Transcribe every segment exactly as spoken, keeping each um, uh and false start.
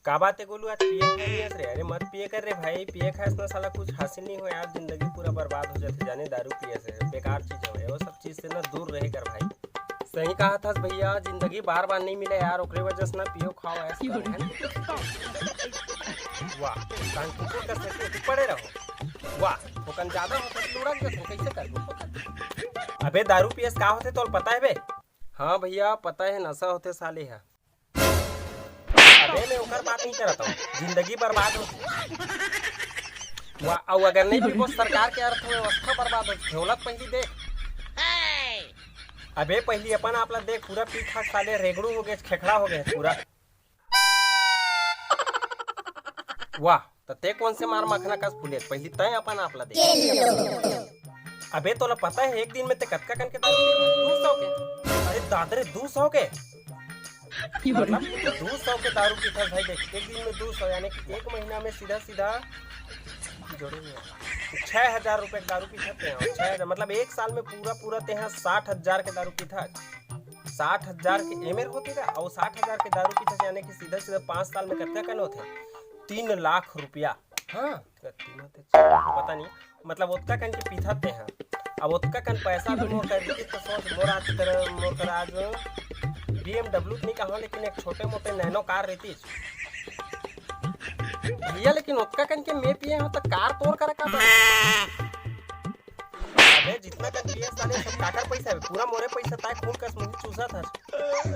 का बात हे गोलू, आज पिए खाए नहीं हस रे? अरे मत पिए कर रे भाई, पिए खाए से ना साला कुछ हासिल नहीं हो यार, जिंदगी पूरा बर्बाद हो जाथे जाने दारू पिए से, बेकार चीज हवे, वो सब चीज से ना दूर रहे कर भाई। सही कहा थस भैया, जिंदगी बार बार नहीं मिले यार, ओकरे वजह से ना पियो खाओ ऐश करो, है ना? वाह, कान कुकुर का सही पड़े रहो। वाह, थोकन ज्यादा होथे तो लुढ़क जथे, कैसे करबो? अबे दारू पिए से का होथे तोल पता है बे? हाँ भैया पता है, नशा होथे साले हा। अबे मैं ओकर बात नहीं करत हूँ, जिंदगी बर्बाद होथे। वाह, अउ अगर नहीं पीबो सरकार के अर्थव्यवस्था बर्बाद होथे, ओला तो पहली देख। अबे पहली अपन आप ला देख, पूरा पी खा के साले रेगड़ू हो गए, खेखड़ा हो गए पूरा। वाह, त ते कोन से मार मखना कस फूले? पहली तय अपन आप ला देख। अबे तोला पता है एक दिन में ते कतका कन के दारू पीथस? दू सौ के। अरे दाद रे, दू सौ के? मतलब दू सौ के दारू पीथस भाई, देख एक दिन में दू सौ, यानी कि एक महीना में सीधा सीधा जोड़े में छह हजार रुपए के दारू पीथस ते। छह हजार मतलब एक साल में पूरा पूरा ते साठ हजार के दारू पीथस। साठ हजार के एमेर होती ना, और साठ हजार के दारू पीथस, यानी कि सीधा सीधा पाँच साल में कतका कन होथे? तीन लाख रुपया। हाँ, तीन होथे, चार, पता नहीं, मतलब ओतका कन के पीथस ते। अब ओतका कन पैसा भी मोर कर रहितिस तो सोच, मोर आज कर मोर कर आज बीएमडब्ल्यू तो नहीं कहा, लेकिन एक छोटे मोटे नैनो कार रहितिस भैया, लेकिन ओतका कन के मैं पिए हूँ तो कार तोर करे का बा? अबे जितना कन पिए साले सब काकर पैसा है, पूरा मोरे पैसा, ताय खून कस मुंह चूसा था,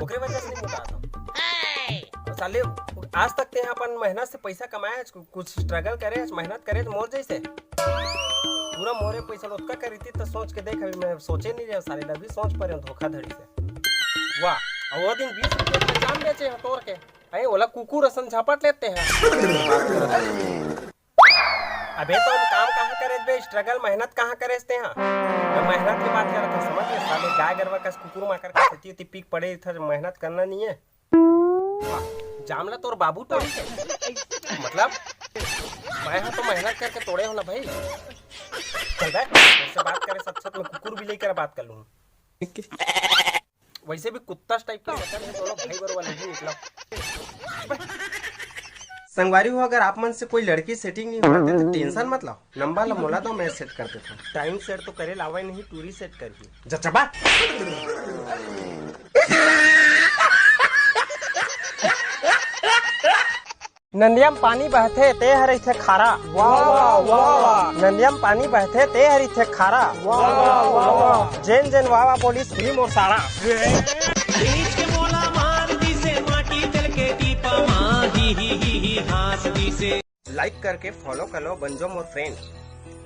ओकरे वजह से नहीं मोटा था। साले आज तक ते अपन मेहनत से पैसा कमाए, कुछ स्ट्रगल करे, मेहनत करे मोर जैसे पूरा मोरे पैसा ओतका करी थी तो सोच के देख, अभी मैं सोचे नहीं रहे साले, अभी सोच पा रहे धोखाधड़ी से। वाह, और वो दिन बीस रुपये का जाम बेचे हैं तोर के, अरे ओला कुकुर असन झपट लेते हैं। अबे तो हम काम कहाँ करे बे, स्ट्रगल मेहनत कहाँ करे ते हाँ? मैं मेहनत की बात करत हूँ, समझ ले साले, गाय गरवा कस कुकुर माकर कस इतनी इतनी पीक पड़े था, मेहनत करना नहीं है। वाह, जामला तोर बाबू तोड़ी है। मतलब मैं हाँ तो मेहनत करके तोड़े हो ना भाई। चल बे, तेरे से बात करे सच सच में कुकुर भी लेकर बात कर लूँ। वैसे भी कुत्ता टाइप के शक्ल है दोनों भाई बरोबर नहीं निकला। संगवारी हो, अगर आप मन से कोई लड़की सेटिंग नहीं होते तो टेंशन मत लो, नंबर ला मोला दो, मैं सेट कर देता हूँ। टाइम सेट तो करे लावे नहीं, टूरी सेट कर दी। जचबा। नंदिया म पानी बहथे ते हर रहिथे खारा। वाह, वाह, वाह। नंदिया म पानी बहथे ते हर रहिथे खारा। वाह, वाह, वाह, वाह। जेन जेन वाह वाह बोलिस हुई मोर सारा। बेच के मोला मार दिसे माटी तेल के टीपा मा, ही, ही, ही, ही, हाँस दिसे। लाइक करके फॉलो कर लो, बन जाओ मोर फ्रेंड।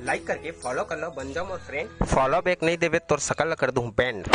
लाइक करके फॉलो कर लो, बन जाओ मोर फ्रेंड। फॉलो बैक नहीं देवे तोर शकल ला कर दूं बैंड।